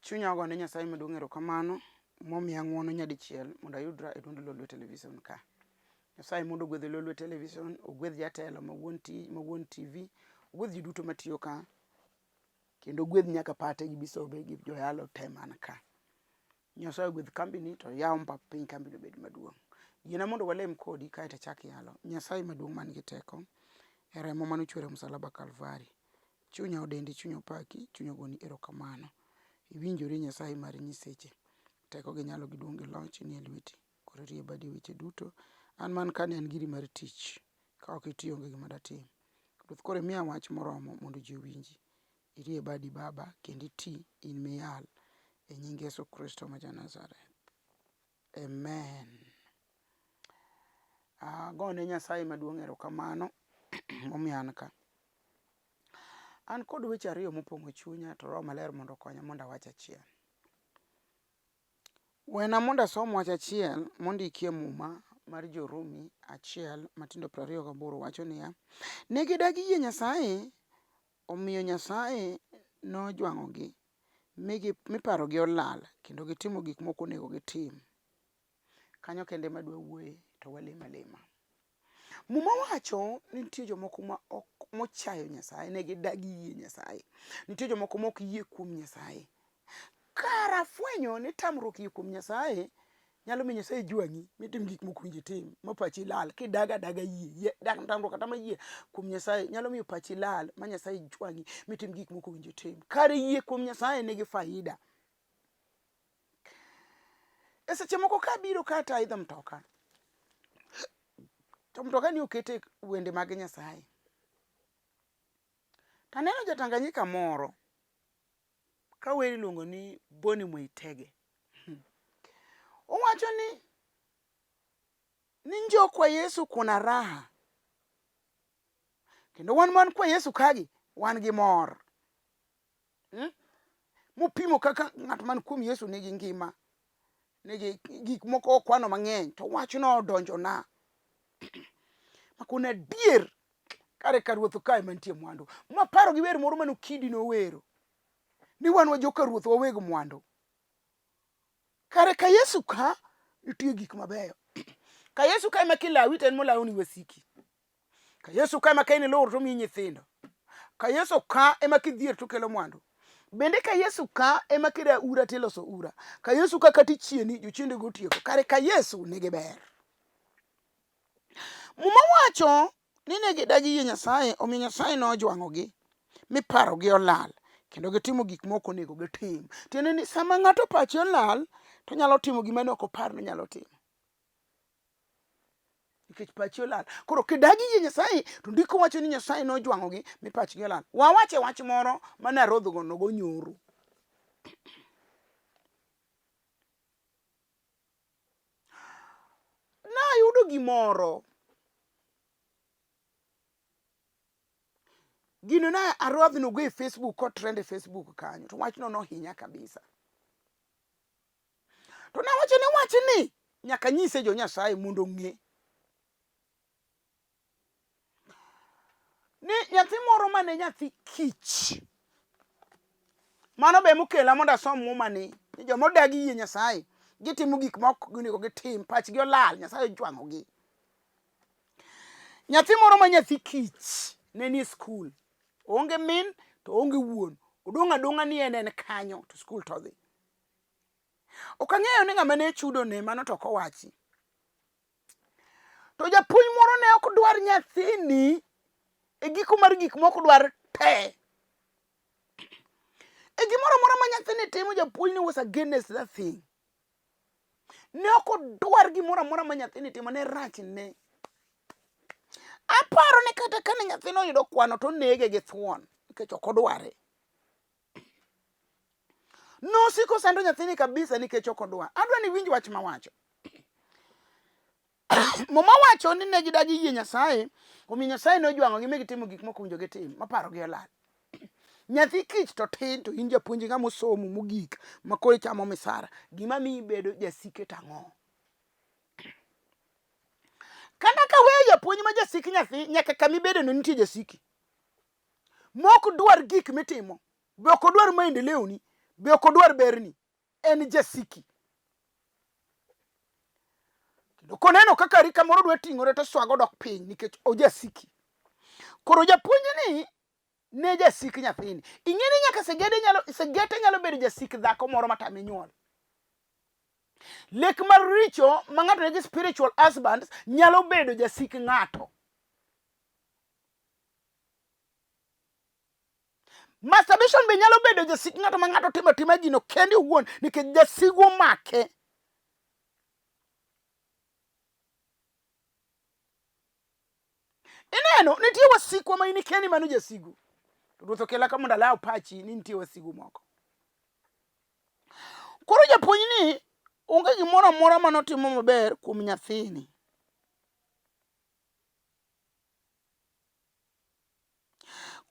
Chunya ogone Nyasaye maduong' erokamano momiya ng'uono nyadichiel mondo ayudra e duond Lolwe Television ka. Nyasaye mondo ogwedh Lolwe Television, ogwedh jatelo ma wuon ma wuon TV, ogwedh ji duto matiyo ka, kendo ogwedh nyaka pate gi bisobe gi joyalo te man ka. Nyasaye ogwedh kambini to yaw mbap piny kambini obed maduong'. Yiena mondo walem kodi kaeto achak yalo. Nyasaye maduong' man gi teko e remo mane ochwer e msalaba Kalvari. Chunya odendi, chunya opaki, chunya ogoni erokamano. Iwinjori Nyasaye mar nyiseche. Teko gi nyalo gi duong' gi loch nie lweti. Koro rie badi e weche duto. An man ka ni an giri mar tich. Ka ok itiyo onge gima datim. Ruoth koro imiya wach moromo mondo ji owinji. Irie badi Baba kendo iti in miyal e nying Yesu Kristo ma ja Nazareth. Amen. Agone Nyasaye maduong' erokamano momiyo an ka. An kod weche ariyo mopong'o chunya to Roho Maler mondo okonya mondo awach achiel. Wena mondo asom wach achiel mondiki e Muma mar Jo-Rumi achiel matindo 28 wacho niya, Ne gidagi yie Nyasaye, omiyo Nyasaye nojwang'ogi mi parogi olal kendo gitimo gik mok onego gitim. Kanyo kende ema adwa wuoye to walem alema. Muma wacho ni nitie jomoko ma ok mochayo Nyasaye, ne gidagi yie Nyasaye. Nitie jomoko ma ok yie kuom Nyasaye. Kara fwenyo ni tamruok yie kuom Nyasaye nyalo miyo Nyasaye jwang'i mitim gik mok owinjo itim ma pachi lal kidaga adaga yie. Yie tamruok kata ma yie kuom Nyasaye nyalo miyo pachi lal ma Nyasaye jwang'i mitim gik mok owinjo itim. Kare yie kuom Nyasaye nigi faida. E seche moko ka abiro ka to aidho mtoka, to mtoka ni okete wende mag Nyasaye. To aneno ja Tanganyika moro ka wer iluongo ni Boni Mwaitege. Owacho ni ni njoo kwa Yesu kuna raha. Kendo wan man kwa Yesu kagi wan gi mor. Mopimo kaka ng'at man kuom Yesu nigi ngima, nigi gik moko okwano mang'eny, to wachno odonjona. Makoni adier, kare ka ruoth kae mantie mwandu. Maparo gi wer moro mane Okidi nowero, ni wan wa joka ruoth waweg mwandu. Kare ka Yesu ka nitie gik mabeyo. Ka Yesu ka ema kilawi to en molawoni wasiki. Ka Yesu ka ema ka in ilur to omiyi nyithindo. Ka Yesu ka ema kidhier to okelo mwandu. Bende ka Yesu ka ema kida ura to iloso ura. Ka Yesu ka kata ichieni jochiende go otieko. Kare ka Yesu nigi ber. Muma wacho ni ne gidagi yie Nyasaye omiyo Nyasaye nojwang'ogi mi parogi olal kendo gitimo gik mok onego gitim. Tiende ni sama ng'ato pache olal to onyalo timo gima ne ok opar ni onyalo timo. Nikech pachi olal. Koro kidagi yie Nyasaye to ndiko wacho ni Nyasaye nojwang'ogi mi pachgi olal. Wawache wach moro mane arodhgo nogo nyoro. Nayudo gimoro. Gino ne arodhno go e Facebook kotrend e Facebook kanyo to wachno nohinya kabisa. To nawacho ni wachni nyaka nyise jo Nyasaye mondo ong'e. Ni nyathi moro mane nyathi kich. Mano be mokela mondo asom muma ni ni joma odagi yie Nyasaye gitimo gik ma ok onego gitim, pachgi olal, Nyasaye ojwang'ogi. Nyathi moro ma nyathi kich ne nie skul, oonge min to oonge wuon, odong' adong'a ni en en kanyo to skul to odhi. Ok ang'eyo ni ng'ama ne chudone, mano to ok owachi. To japuonj moro ne ok dwar nyathini e giko mar gik moko dwar te. E gimoro amora ma nyathini timo, japuonj ni was against that thing. Ne ok odwar gimoro amora ma nyathini timo, ne rach ne. Aparo ni kata kane nyathino oyudo kwano to onege gi thuon nikech ok odware. Nosiko sando nyathini kabisa nikech ok odwar. Adwa ni iwinj wach mawacho. Muma wacho ni ne gidagi yie Nyasaye, omiyo Nyasaye nojwang'ogi mi gitimo gik mok owinjo gitim, ma parogi olal. Nyathi kich to tin to in japuonj ng'ama osomo mogik ma koro ichamo misara. Gima miyi bedo jasike to ang'o? Kata ka weyo japuonj ma jasik nyathi, nyaka kama ibedeno nitie jasiki. Mok dwar gik mitimo, be ok odwar maendeleo ni, Be ok odwar berni. En jasiki. Kendo koneno kaka ari kamoro dwa ting'ore to swago dok piny nikech ojasiki. Koro japuonj ni ne jasik nyathini. Ing'e ni nyaka segede nyalo segete nyalo bedo jasik dhako moro matame nyuol. Lek maricho ma ng'ato nigi spiritual husbands nyalo bedo jasik ng'ato. Masturbation be nyalo bedo jasik ng'ato ma ng'ato timo atima gino kende owuon nikech jasigu omake. Ineno, nitie wasikwa ma in ikia ni mano jasigu. To Ruoth okela ka mondo alaw pachi ni nitie wasigu moko. Koro japuonj ni onge gimoro amora manotimo maber kuom nyathini.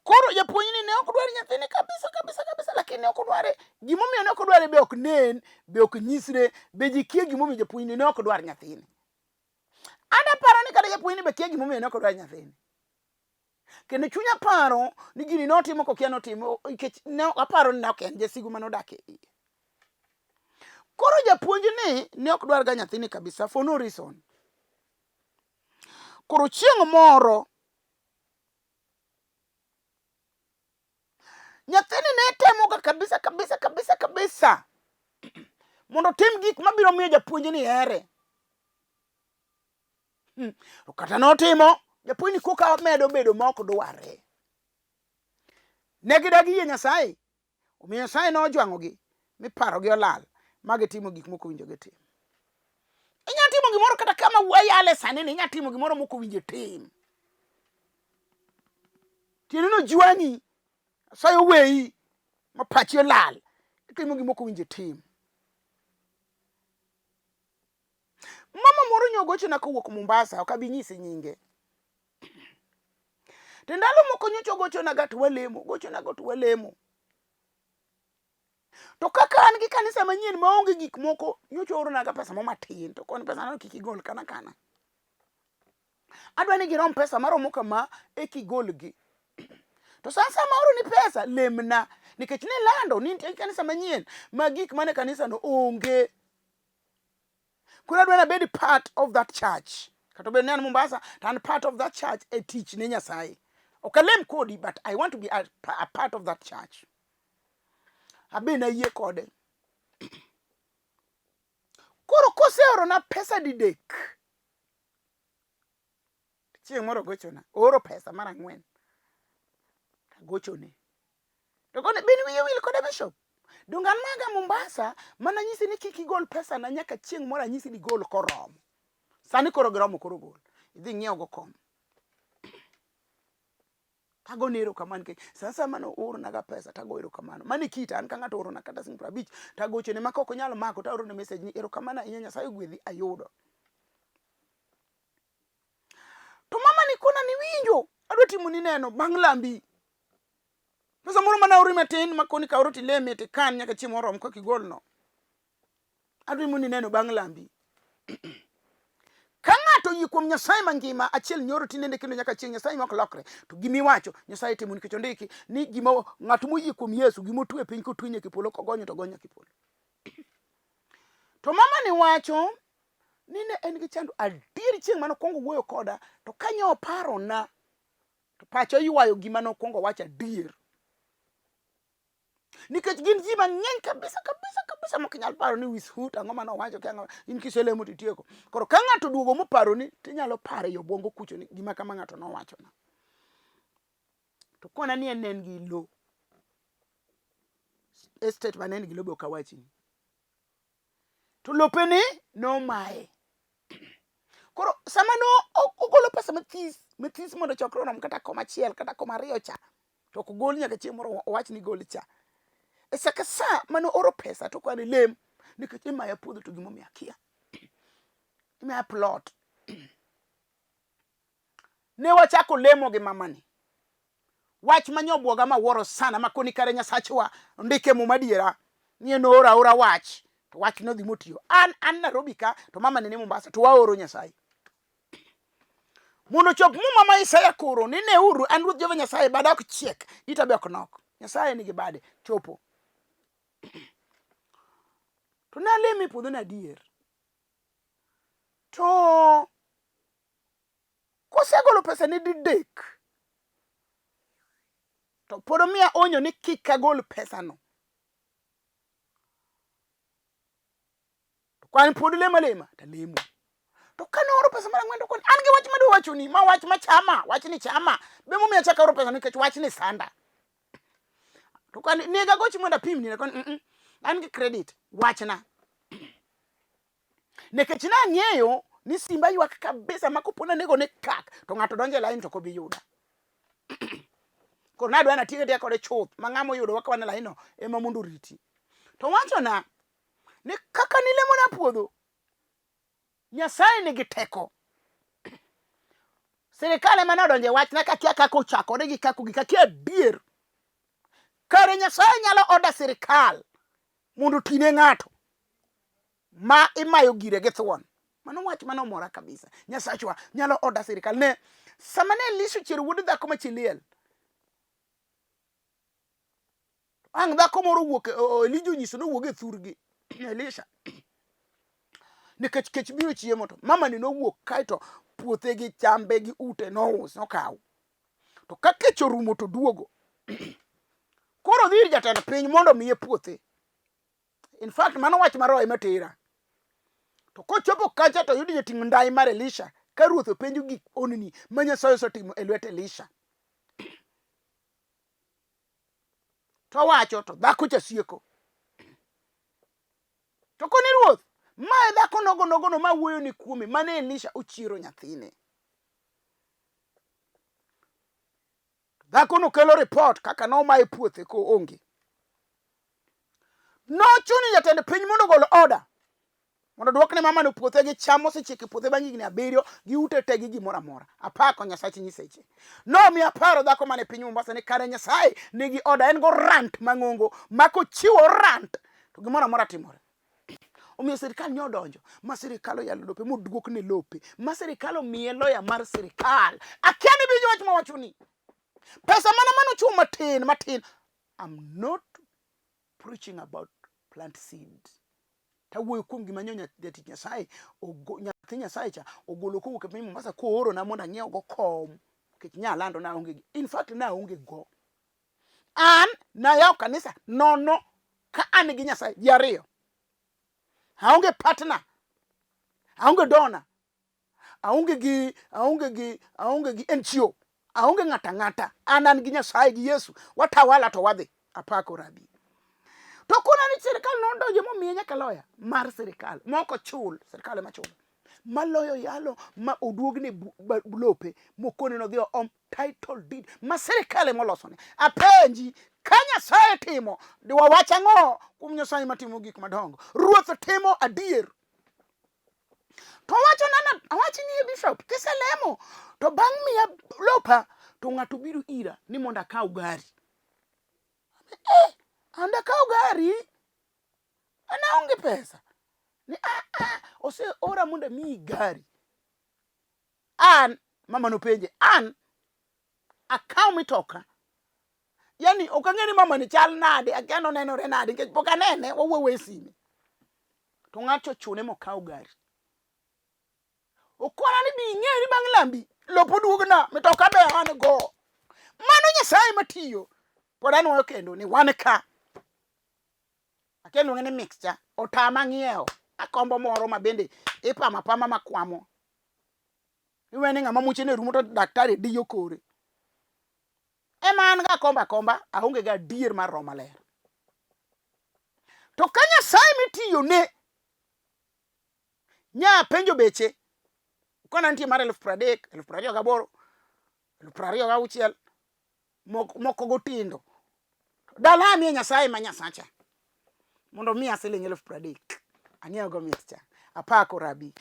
Koro japuonj ni ne ok dwar nyathini kabisa kabisa kabisa, lakini ne ok odware. Gimomiyo ne ok odware be ok nen, be ok nyisre, be ji kia gimomiyo japuonj ni ne ok dwar nyathini. An aparo ni kata japuonj ni be kia gimomiyo ne ok odwar nyathini. Kendo chunya paro ni gini notimo kokia notimo nikech ne aparo ni ne ok en jasigu mane odak e iye. Koro japuonj ni ne ok dwar ga nyathini kabisa for no reason. Koro chieng' moro nyathini ne temoga kabisa kabisa kabisa kabisa mondo otim gik mabiro miyo japuonj ni here. To kata notimo, japuonj ni koka medo bedo ma ok dware. Ne gidagi yie Nyasaye, omiyo Nyasaye nojwang'ogi mi parogi olal ma gitimo gik mok owinjo gitim. Inya timo gimoro kata kama wayale sani ni inya timo gimoro mok owinjo itim. Tiende ni ojwang'i, Nyasaye oweyi ma pachi olal, itimo gima ok owinjo itim. Mama moro nyo ogochona kowuok Mombasa, ok abi nyise nyinge. To ndalo moko nyocha ogochonaga to walemo, ogochonaga to walemo. To kaka an gi kanisa manyien maonge gik moko, nyocha ooronaga pesa mo matin, to koni pesa no kik igol kana kana. Adwa ni girom pesa maromo kama eka igolgi. To sa asaya ma aoroni pesa, lemna. Nikech nilando ni nitie kanisa manyien ma gik mane kanisano onge. Koro adwa ni abed part of that church. Kata obedo ni an Mombasa, to an part of that church e tich ne Nyasaye. Ok alem kodi, but I want to be a part of that church. Abe nayie kode. Koro koseorona pesa didek, chieng' moro ogochona, ooro pesa mar ang'wen. Agochone. To kone, bin wiye wil koda Bishop. Donge an maga Mombasa, mana nyisi ni kik igol pesa na nyaka chieng' moro anyisi ni gol koromo. Sani koro giromo koro gol. Idhi ing'iew go kom. Tagone erokamano nikech sa asaya mane ooronaga pesa tago erokamano. Mano e kita, an ka ng'ato oorona kata siling' 50 tagochone ma ka ok onyal mako taorone message ni erokamano ahinya Nyasaye ogwedhi ayudo. To mama ni kona ni winjo, adwa timoni neno bang' lambi. Pesa moro mana aori matin ma koni kaoro tileme tikan nyaka chieng' moro rom kaka igolno. Adwa mondo ineno bang' lambi. Ka ng'ato oyie kuom Nyasaye mangima, achiel nyoro tinende kendo nyaka chieng' Nyasaye ma ok lokre, to gima iwacho Nyasaye timo nikech ondiki ni gima ng'at moyie kuom Yesu gima otwe e piny kotwe nyaka e polo kogonyo to gonyo nyaka e polo. To mama ni wacho ni ne en gi chandruok adier chieng' mane okwongo wuoyo koda to kanyo oparona to pache oywayo gima nokwongo owacho adier. Nikech gin ji mang'eny kabisa kabisa kabisa mok inyal paro ni wis hut ang'o mane owacho kia ang'o in kiselemo to itieko. Koro ka ng'ato oduogo moparoni tinyalo paro ei obwongo kucho ni gima kama ng'ato nowachona. To kona ni en ne en gi lo. Estate mane en gi lo be ok awachni. To lopene nomaye. Koro sama no ogolo pesa mathis mathis mondo ochokre orom kata koma achiel kata koma ariyo cha to ok ogol nyaka chieng' moro owach ni gol cha. E sa ka sa mane ooro pesa to okwane lem nikech imaya puodho to gimomiyo akia. Imaya plot. Ne wachako lemo gi mamani. Wach ma nyobuoga ma wuoro sana ma koni kare Nyasachwa ondike Muma adiera ni en ooro aora wach to wach nodhi motiyo. An Nairobi ka to mama ni Mombasa to waoro Nyasaye. Mondo ochop Muma ma Isaya koro ni neuru an Ruoth Jehova Nyasaye bada ok chiek ita be ok nok. Nyasaye nigi bade chopo. To nalemo e puodho no adier. To kosegolo pesa ne didek to pod omiya onyo ni kik agol pesano. To kwan pod lemo alema to alemo. To kane ooro pesa mar ang'wen to koni an gi wach madwa wachoni ma wach machama wachni chama be momiyo achako aoro pesa nikech wachni sanda. To kani nego agochi mondo apimni ne koni mm -mm, an gi credit wachna. Nikech nang'eyo ni simba ywak kabisa ma kopo nanego ni kak to ng'ato donjo e line to ok obi yuda. Koro nadwa natiek atieka kode chuth ma ng'ama oyudowa ka wan e line no ema mondo oriti. To wachona ni kaka nilemona puodho, Nyasaye nigi teko. Sirikal ema nodonjo e wachna kakia kaka ochakore gi kaka ogik, akia adier. Kare Nyasaye nyalo oda sirikal mondo otine ng'ato ma imayo gire gi thuon. Mano wach mane omora kabisa. Nyasachwa nyalo oda sirikal. Ne sama ne Elisha ochiero wuod dhako ma chi liel, ang' dhako moro owuok, Elija onyiso ni owuog e thurgi Elisha nikech kech biro chiemo to mama ni nowuok kaeto puothe gi chambe gi ute nous nokaw. To ka kech orumo to duogo. Koro odhi ir jatend piny mondo omiye puothe. In fact mano wach mar roho ema tera. To kochopo kacha to oyudo jating' ndai mar Elisha ka ruoth openjo gik honni ma Nyasaye osetimo e lwet Elisha. To owacho to dhako cha sieko. To koni ruoth, ma e dhako nogo nogono ma wuoyo ni kuome mane Elisha ochiero nyathine. Dhakono kelo ripot kaka nomaye puothe koonge. Nochuno jatend piny mondo ogol order mondo odwokne mamano puothe gi cham mosechiek e puothe bang' higni abiriyo gi ute te gi gimoro amora. Apako Nyasach nyiseche. Nomiyo aparo dhako mane piny Mombasa ni kare Nyasaye nigi order, en go rant mang'ongo ma kochiwo rant to gimoro amora timore. Omiyo sirikal ne odonjo ma sirikal oyalo lope moduokne lope ma sirikal omiye loya mar sirikal. Akia ni winjo wach mawachoni. Pesa mana mano chuo matin matin. I'm not preaching about plant seed. Tawuoyo kuom gima nyo jatich Nyasaye nyathi Nyasaye cha ogolo kowuok e piny Mombasa kooro na mondo ang'iew go kom nikech nyalando na onge. In fact na onge go. An nayawo kanisa nono ka an gi Nyasaye ji ariyo. Aonge partner. Aonge donor. Aonge gi aonge gi aonge gi NGO. Aonge ng'ata ng'ata. An an gi Nyasaye gi Yesu. Watawala to wadhi. Apako Rabi. To kuna ni sirikal nodonjo momiye nyaka loya mar sirikal moko chul sirikal ema chulo maloyo yalo ma oduogne lope mokone nodhi oom title deed ma sirikal ema olosone. Apenji, ka Nyasaye timo, diwawach ang'o kuom Nyasaye matimo gik madongo? Ruoth timo adier. To wacho nana, awachi ni bishop, kiselemo to bang' miya lopa to ng'ato biro ira ni mondo akaw gari. Eh, an dakaw gari? An aonge pesa. Ni ah, ah, oseora mondo amiyi gari. An, mama nopenje, an akaw mitoka. Yani ok ang'e ni mama ni chal nade, akia nonenore nade nikech pok anene, wawuoyo e sime. To ng'ato ochune mokaw gari. Okona ni bi ing'e ni bang' lambi lop oduogna, mitoka be an go. Mano Nyasaye matiyo. Pod anwoyo kendo ni wan ka. Akia luonge ni mixture. Otama ng'iewo. Akombo moro ma bende ipamo apama makwamo. Iwe ni ng'ama muche ne rumo to daktari diyo kore. Ema an ga akomba akomba, aonge ga adier mar roho maler. To ka Nyasaye mitiyo ne nya penjo beche, kona nitie mar 30,000, 28,000, 26,000, moko go tindo. Dala amiye Nyasaye ma Nyasacha mondo omiya siling 30,000 ang'iew go mixture. Apako Rabi.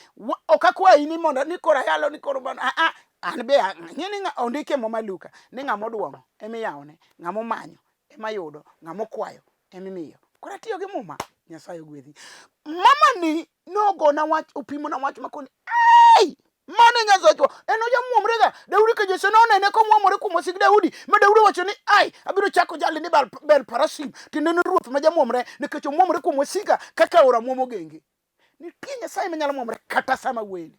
Ok akwayi ni mondo ni koro ayalo ni koro bana. Ah, ah, an be ang'e ni ondike e Muma Luka ni ng'ama oduong'o ema iyawone, ng'ama omanyo ema yudo, ng'ama okwayo ema imiyo. Koro atiyo gi Muma. Nyasaye ogwedhi. Mama ni nogona wach, opimona wach makoni, ai! Mano e Nyasachwa. En ojamuomrega. Daudi ka Jesse nonene komwomore kuom wasik Daudi, ma Daudi owacho ni, ai, abiro chako jali ni Bel Parasim, tiende ni ruoth ma jamuomre, nikech omwomre kuom wasika kaka aora mwomo genge. Nitie Nyasaye manyalo mwomre kata sama wuoyeni.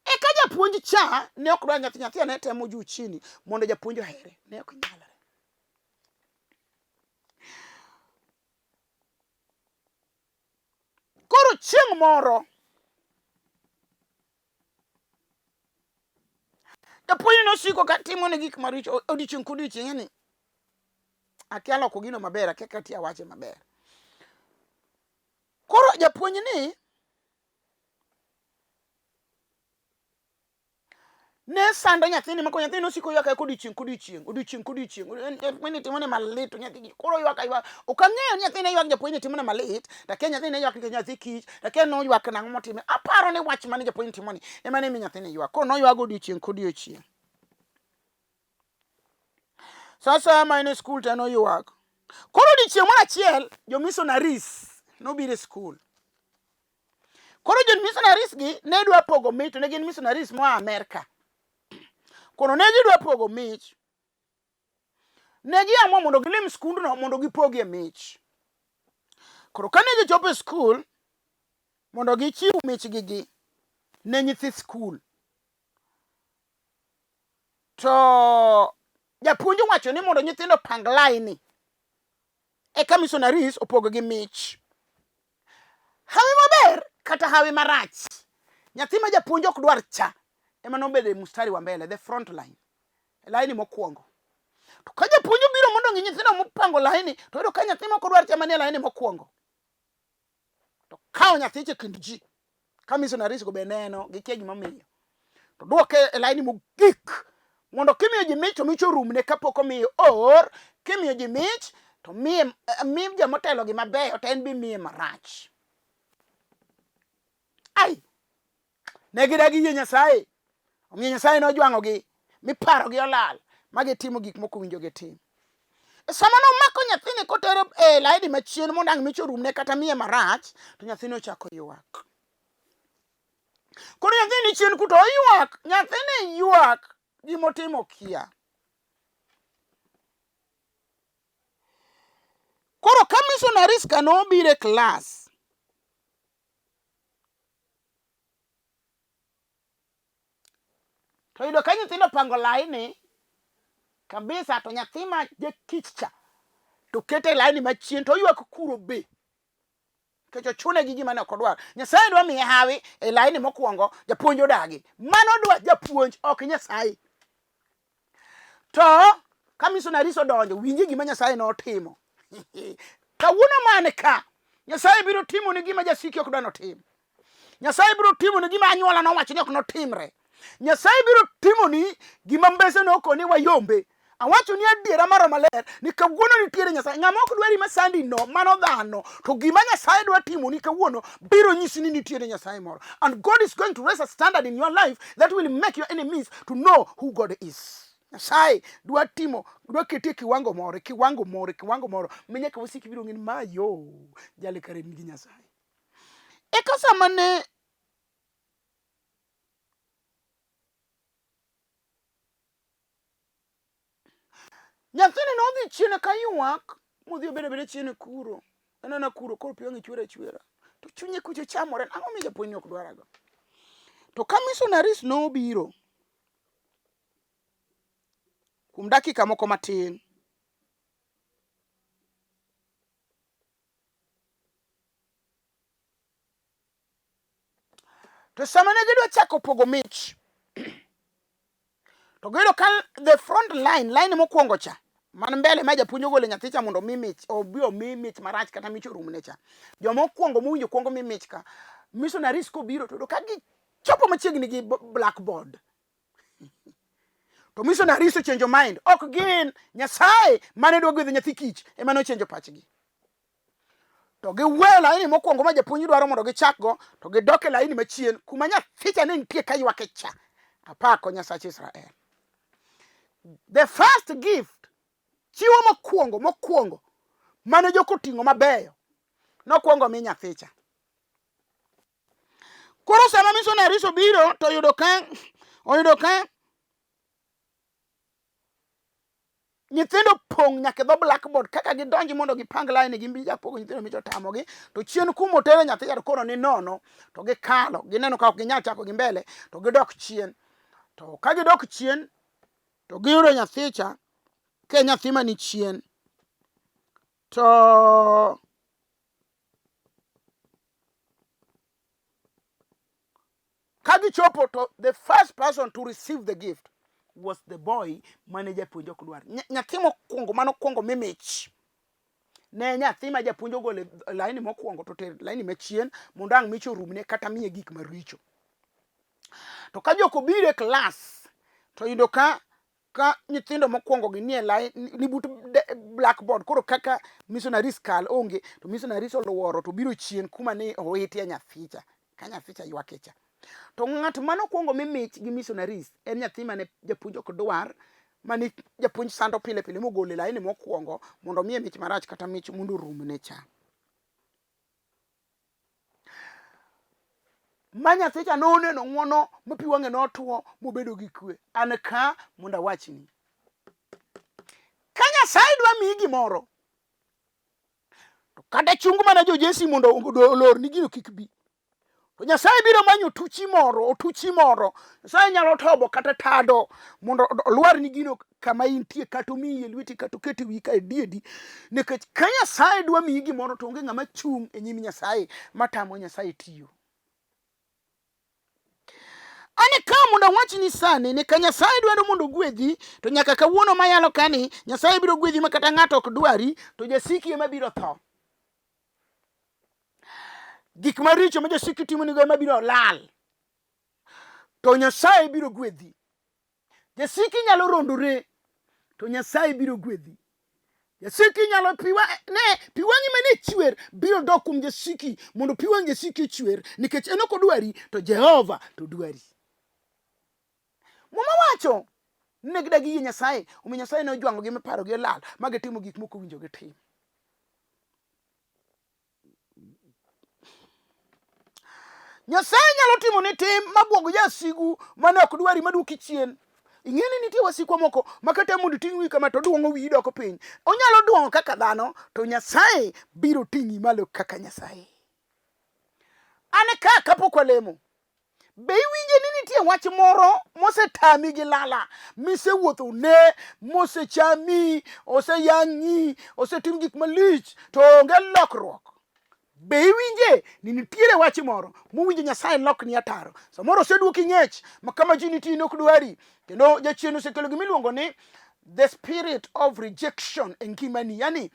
Eka japuonj cha ne ok dwar nyathi, nyathi ne temo juu chini mondo japuonj ohere. Ne ok nyalre. Koro chieng' moro japuonj nosiko ka timone gik maricho odiechieng' kodiechieng' yani akia loko gino maber, akia kata awache maber. Koro japuonj ni ne sando nyathini mako nyathini nosiko ywak aywaka odiochieng' kodiochieng' odiochieng' kodiochieng' japuonj ni timone malit to nyathi koro ywak aywaka ok ang'eyo ni nyathini ne ywak japuonj ni timone malit to akia nyathini ne ywak nikech nyathi kich to akia noywak nang'o motime aparo ni wach mane japuonj ni timoni ema ne mi nyathini ywak koro noywago odiochieng' kodiochieng' sasa ma en e skul to en oywak koro odiochieng' moro achiel jo missionaries nobiro e skul Koro jo missionaries gi ne dwa pogo mich to ne gin missionaries moa Amerka. Koro ne gidwa pogo mich. Ne giamua mondo gilim skundno mondo gipogie mich. Koro kane gichopo e skul mondo gichiw michgi gi ne nyithi skul, to japuonj owacho ni mondo nyithindo opang laini eka missionaries opog gi mich. Hawi maber kata hawi marach, nyathi ma japuonj ok dwar cha ema nobedo e mstari wa mbele, the front line, e laini mokwongo. To ka japuonj obiro mondo ong'i nyithindo mopango laini, to oyudo ka nyathi mok odwar cha manie laini mokwongo. To kawo nyathicha e kind ji, ka missionaries go be neno, gikia gimomiyo. To duoke e laini mogik mondo kimiyo ji mich to mich orumne kapok omiyo or kimiyo ji mich to miye mi jomotelo gi mabeyo to en be imiye marach. Ai, ne gidagi yie Nyasaye, omiyo Nyasaye nojwang'ogi mi parogi olal ma gitimo gik mok owinjo gitim. E sama nomako nyathini kotero e laini machien mondo ang' mich orumne kata miye marach, to nyathini ochako ywak. Koro nyathini chien kuto oywak, nyathini ywak gimotimo kia. Koro ka missionaries ka nobiro e klas, to yudo ka nyithindo opango laini kabisa, to nyathi ma jakich cha to kete e laini machien to oywak kuro be. Nikech ochune gi gima ne ok odwar. Nyasaye dwa miye hawi e laini mokwongo, japuonj odagi. Mano dwa japuonj, ok Nyasaye. To ka missionaries odonjo, winji gima Nyasaye notimo. Kawuono man ka, Nyasaye biro timo ni gima jasiki ok dwa notim. Nyasaye biro timo ni gima anyuola nowacho ni ok notimre. Nyasaye biro timoni gima mbese nokoni wayombe. Awacho ni adiera maro maler ni kawuono nitiere Nyasaye. Ng'ama ok dwari masandi no, mano dhano. To gima Nyasaye dwa timoni kawuono biro nyisi ni nitiere Nyasaye moro. And God is going to raise a standard in your life that will make your enemies to know who God is. Nyasaye dwa timo, dwa keti e kiwango moro, kiwango moro, kiwango moro. Ma nyaka wasiki biro ng'e ni ma yo, jali kare nigi Nyasaye. Eka sama ne Nyathini nodhi chien ka ywak modhi obedo abeda chien kuro. Anena kuro koro pi wang'e chuer achuera. To chunye kucho chamore. Ang'o miyo japuonjni ok dwarago? To ka missionaries nobiro kuom dakika moko matin, To sama ne gidwa chako pogo mich, to giyudo ka the front line, line mokwongo cha, man mbele ma japuonj ogolo nyathi cha mondo omi mich, obi omi mich marach kata mich orumne cha. Joma okwongo mowinjo kwongo mi mich ka, missionaries kobiro to yudo ka gichopo machiegni gi blackboard. To missionaries ochenjo mind, ok gin Nyasaye mane dwa gwedho nyathi kich ema nochenjo pachgi. To giweyo laini mokwongo ma japuonj dwaro mondo gichakgo, to gidok e laini machien kuma nyathicha ne nitie ka ywak cha. Apako Nyasach Israel. The first gift, chiwo mokwongo mokwongo mane jok oting'o mabeyo, nokwongo mi nyathicha. Koro sama missionaries obiro to oyudo ka nyithindo pong' nyaka e dho blackboard kaka gidonji mondo gipang line gimbi japogo nyithindo mich otamogi to chien kuma otere nyathi cha to koro ni nono to gikalo gineno ka ok ginyal chako gi mbele to gidok chien to ka gidok chien to giyudo nyathi cha ka en nyathi mani chien to Ka gichopo to the first person to receive the gift was the boy mane japuonj ok dwar. Nyathi mokwongo mane okwongo mi mich ne nyathi ma japuonj ogolo e laini mokwongo to ter laini machien mondo ang' mich orumne kata miye gik maricho. To ka jok obiro e klas to yudo ka ka nyithindo mokwongo gi nie line ni but blackboard koro kaka missionaries kal onge to missionaries oluoro to biro chien kuma ne owitie nyathicha ka nyathicha ywak cha to ng'at mane okwongo mi mich gi missionaries en nyathi mane japuonj ok dwar mane japuonj sando pile pile mogolo e laini mokwongo mondo omiye mich marach kata mich mondo orumne cha. Ma nyathi cha noneno ng'wono ma pi wang'e notwo mobedo gi kwe. An ka mondo awachni. Ka Nyasaye dwa miyi gimoro, to kata chung mana jojesi mondo olorni gino kik bi. To Nyasaye biro manyo otuchi moro, otuchi moro. Nyasaye nyalo tobo kata tado mondo olwarni gino kama intie kata omiyi e lweti kata oket e wiyi ka ediedi. Nikech ka Nyasaye dwa miyi gimoro to onge ng'ama chung' e nyim Nyasaye matamo Nyasaye tiyo. An ka mondo awachni sani ni ka Nyasaye dwaro mondo ogwedhi to nyaka kawuono mayalo kani Nyasaye biro gwedhi ma kata ng'ato ok dwari to jasiki ema biro tho. Gik maricho ma jasiki timonigo ema biro lal. To Nyasaye biro gwedhi. Jasiki nyalo rondore to Nyasaye biro gwedhi. Jasiki nyalo piwa ne pi wang'i mane chwer biro dok kuom jasiki mondo pi wang' jasiki ochwer nikech en ok odwari to Jehova to dwari. Muma wacho ne gidagi yie Nyasaye omiyo Nyasaye ne ojwang'ogi mi parogi olal ma gitimo gik mok owinjo gitim. Nyasaye nyalo timo ni tim mabwog jasigu mane ok dwari maduoki chien. Ing'e ni nitie wasikwa moko ma kata mondo iting' wiyi kama to duong'o wiyi doko piny. Onyalo duong'o kaka dhano to Nyasaye biro ting'i malo kaka Nyasaye. An ka kapok walemo, Be iwinje ni nitie wach moro mosetami gi lala, misewuotho ne, mosechami, oseyang'i, osetim gik malich, to onge lokruok? Be iwinje ni nitiere wach moro mowinjo Nyasaye lokni ataro? Samoro oseduoki ng'ech ma kama ji nitie in ok dwari, kendo jachien osekelo gima iluongo ni the spirit of rejection e ngimani, yani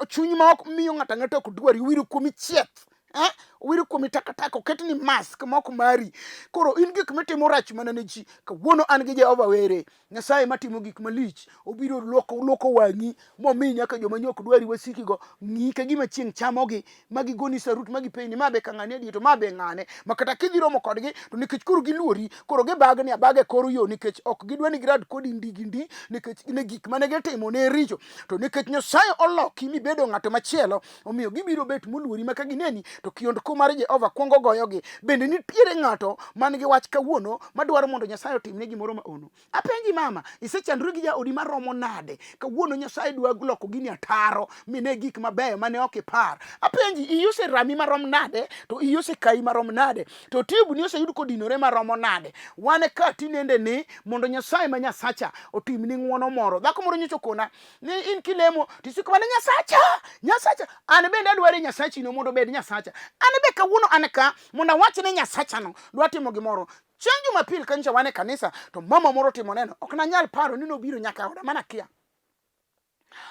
chuny ma ok miyo ng'ato ang'ata ok dwari wiro kuomi chieth eh? Owiro kuomi takataka oketni mask ma ok mari. Koro in gik mitimo rach mana ne ji. Kawuono an gi Jehova Were, Nyasaye matimo gik malich, obiro lwoko lwoko wang'i momi nyaka joma nyo ok dwari wasikigo ng'i ka gima chieng' chamogi ma gigoni sarut ma gipenji ma be ka ng'ane adier to ma be ng'ane ma kata kidhi romo kodgi to nikech koro giluori koro gibagni abaga e kor yo nikech ok gidwa ni girad kodi ndi gi ndi nikech ne gik mane gitimo ne richo to nikech Nyasaye oloki mibedo ng'ato machielo omiyo gibiro bet moluori ma ka gineni to kiondko mar Jehova kwongo goyogi. Bende nitiere ng'ato man gi wach kawuono madwaro mondo Nyasaye otimne gimoro ma ono? Apenji mama, isechandori gi jaodi maromo nade? Kawuono Nyasaye dwa loko gini ataro mine gik mabeyo mane ok ipar. Apenji, iyi oserami marom nade? To iyi osekayi marom nade? To tubni oseyud kodinore maromo nade? Wan ka tinende ni mondo Nyasaye ma Nyasacha otimni ng'wono moro. Dhako moro nyocha okona ni in kilemo to isiko mana Nyasacha, Nyasacha. An bende adwaro Nyasachino mondo obed Nyasacha. An be kawuono an ka mondo awach ni Nyasachano dwa timo gimoro. Chieng' Jumapil ka nyocha wan e kanisa to mama moro otimo neno, ok nanyal paro ni nobiro nyaka oda mana kia.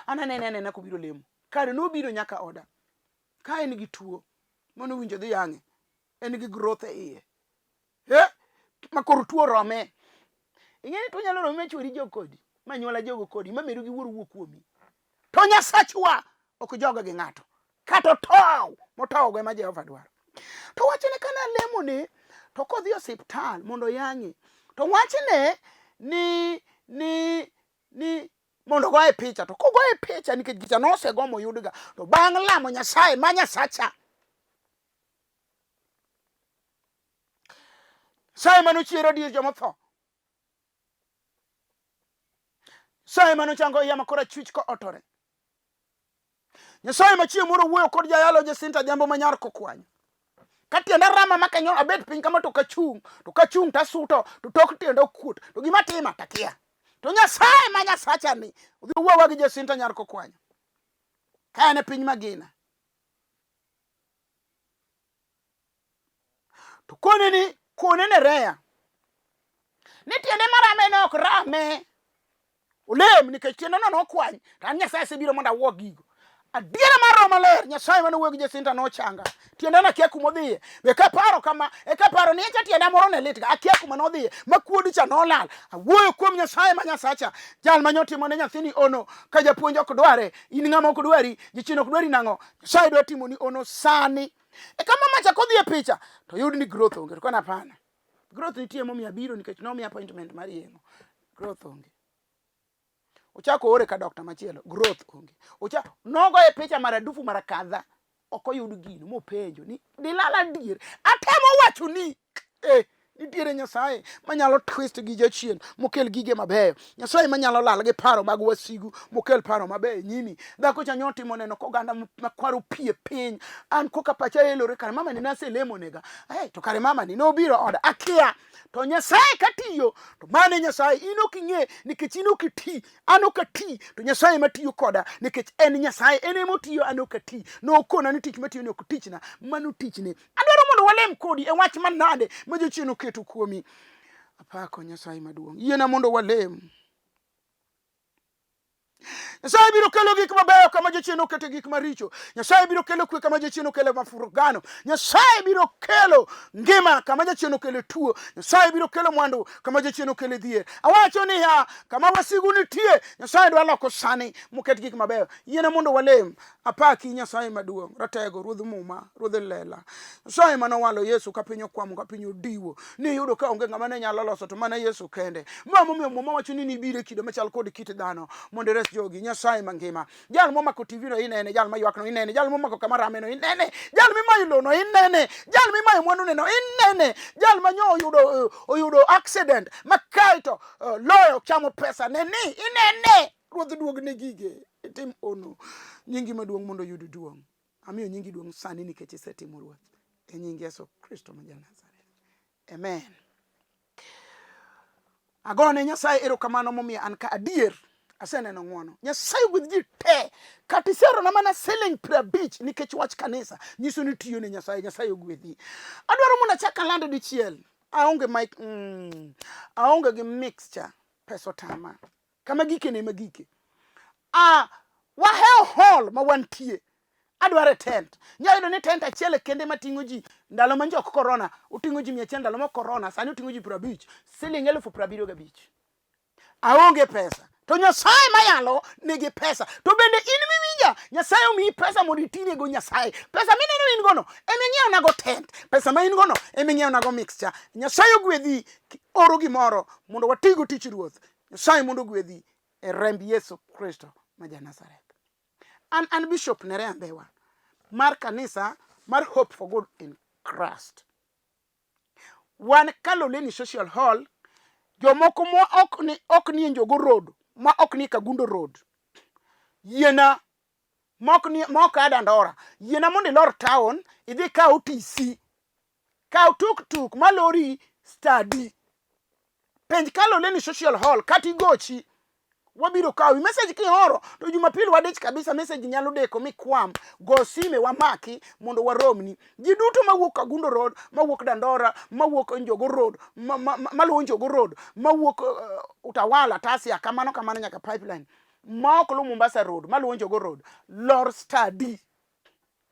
An anene anena kobiro lemo. Kare nobiro nyaka oda ka en gi tuo mane owinjo dhi yang'e, en gi growth e iye. Eh, ma koro tuo orome. Ing'e ni tuo nyalo romi ma chwori jog kodi, ma anyuola jogo kodi, ma meru gi wuoru wuo kuomi. To Nyasachwa ok joga gi ng'ato. Kata otow, motowgo ema Jehova dwaro. To wachne ka nalemone, to kodhi e osiptal mondo oyang'e, to wachne ni ni ni mondo ogoye picha. To kogoye picha nikech gicha nosego moyudga, to bang' lamo Nyasaye ma Nyasacha, Nyasaye mane ochiero adier joma otho. Nyasaye mane ochango iya ma korachwich kootore. Nyasaye ma chieng' moro wuoyo kod jayalo Jacinta Adhiambo ma nyar Kokwanyo. Ka tienda rama ma kanyo abet piny kama to kachung', to kachung' tasuto, to tok tienda okuot, to gima tima takia. To Nyasaye ma Nyasacha ni odhi owuowa gi Jacinta nyar Kokwanyo. Ka en e piny magina. To kone ni kone ne Rea ni tiende marame ne ok rame olem nikech tiende no nokwany to an Nyasaye asebiro mondo awuo gigo. Adiera mar Roho Maler Nyasaye mane owuoyo gi Jacinta nochanga. Tienda nakia kuma odhiye. Be kaparo kama, e kaparo ni echa tienda moro ne litga, akia kuma nodhiye, ma kuodi cha nolal. Awuoyo kuom Nyasaye ma Nyasacha, jal ma nyotimo ne nyathini ono ka japuonj ok dware, in ng'ama ok dwari, jachien ok dwari nang'o? Nyasaye dwa timoni ono sani. E kama macha kodhi e picha to yud ni growth onge. To kona hapana. Growth nitie momiyo abiro nikech nomiya appointment mar yeng'o. Growth onge. Ochako oore ka dokta machielo, growth onge. Ocha nogoye picha maradufu mara kadha, ok oyud gino mopenjo ni dilal adier. Atemo wacho ni eh, nitiere Nyasaye manyalo twist gi jachien mokel gige mabeyo. Nyasaye manyalo lal gi paro mag wasigu mokel paro mabeyo e nyimi. Dhako cha nyotimo neno koganda makwaro pi e piny. An koka pacha elore kare mama ni naselemo nega. Hey, to kare mama ni nobiro oda akia. To Nyasaye katiyo to mane Nyasaye in ok ing'e nikech in ok iti an ok ati to Nyasaye matiyo koda nikech en Nyasaye en ema otiyo an ok ati. Nokona ni tich matiyo ni ok tichna mano tichne. Adwaro mondo walem kodi e wach manade ma jachien oketo kuomi. Apako Nyasaye maduong'. Yiena mondo walem. Nyasaye biro kelo gik mabeyo kama jachien okete gik maricho. Nyasaye biro kelo kwe kama jachien okele mafurugano. Nyasaye biro kelo ngima kama jachien okele tuo. Nyasaye biro kelo mwandu kama jachien okele dhier. Awacho niya, kama wasigu nitie, Nyasaye dwa loko sani moket gik mabeyo. Yiena mondo walem. Apaki Nyasaye maduong', ratego, ruodh muma, ruodh lela. Nyasaye mane owalo Yesu ka piny okwamo, ka piny odiwo. Niyudo ka onge ng'ama ne nyalo loso to mana Yesu kende. Ma momiyo Muma wacho ni nibiro e kido machal kod kit dhano mondo ires jogi. Nyasaye mangima. Jal momako TV no inene, jal maywak no inene, jal momako kama rame no inene, jal mimayo lowo no inene, jal mimayo mwandu ne no inene, jal ma nyo oyudo, oyudo accident ma kaeto uh, loyo chamo pesa ne ni inene. Ruoth duog ne gige, itim ono. Nyingi maduong' mondo oyud duong'. Amiyo nyingi duong' sani nikech isetimo Ruoth. E nying Yesu Kristo ma ja-Nazareth. Amen. Agone Nyasaye erokamano momiyo an ka adier aseneno ng'wono. Nyasaye gwedh ji te. Kata iserona mana siling 50 nikech wach kanisa nyiso ni tiyo ne Nyasaye. Nyasaye ogwedhi. Adwaro mondo achak aland dichiel. Aonge mic, aonge gi mixture. Pesa otama. Kama gike ne ema gike. Ah, wahewo hall ma wantie. Adwaro e tent. Nyalo yudo ni tent achiel kende mating'o ji ndalo ma njok corona, oting'o ji 100 ndalo ma corona, sani oting'o ji 50, siling 75,000. Aonge pesa. To Nyasaye mayalo nigi pesa. To bende in miwinja, Nyasaye omiyi pesa mondo itinego Nyasaye. Pesa mineno in gono, ema ing'iewonago tent. Pesa ma in gono, ema ing'iewonago mixture. Nyasaye ogwedhi, oro gimoro mondo watigo tich Ruoth. Nyasaye mondo ogwedhi e remb Yesu Kristo ma ja Nazareth. An an Bishop Nerea Mbewa mar kanisa mar Hope for Good in Christ. Wan Kaloleni Social Hall, jomoko ma ok ni ok ni e Njogo Road, ma ok ni e Kagundo Road. Yiena ma ok ni ma ok a Dandora, yiena mondo ilor town idhi kaw TC. Kaw tuk tuk malori study. Penj Kaloleni Social Hall kata igochi wabiro kawi. Message kioro to Jumapil wadich kabisa, message nyalo deko mikwam. Go sime wamaki mondo waromni. Ji duto mawuok Kagundo Road, mawuok Dandora, mawuok Njogo Road, maluwo Njogo Road, mawuok Utawala, Tasia, kamano kamano nyaka Pipeline, ma ok luw Mombasa Road, maluwo Njogo Road, lor study.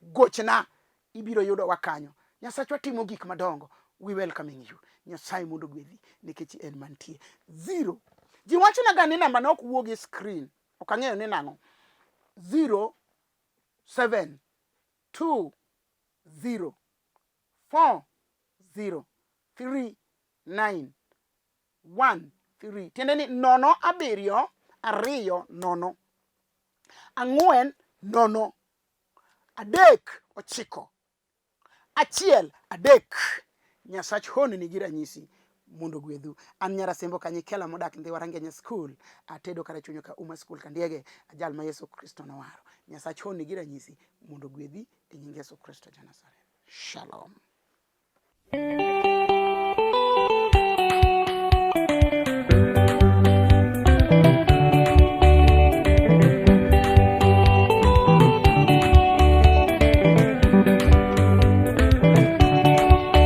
Gochna, ibiro yudowa kanyo. Nyasachwa timo gik madongo. We welcoming you. Nyasaye mondo ogwedhi nikech en mantie. Zero. Ji wachona ga ni namba ne ok wuog e screen. Ok ang'eyo ni nang'o. 0 7 2 0 4 0 3 9 1 3. Tiende ni nono abiriyo ariyo nono ang'wen nono adek ochiko achiel adek. Nyasach honni gi ranyisi mondo ogwedhu. An nyar Asembo Kanyikela modak Ndhiwa Rangenya School, atedo Karachuonyo ka Uma School Kandiege, ajal ma Yesu Kristo nowaro. Nyasach honni gi ranyisi mondo ogwedhi e nying Yesu Kristo ja Nazareth. Shalom.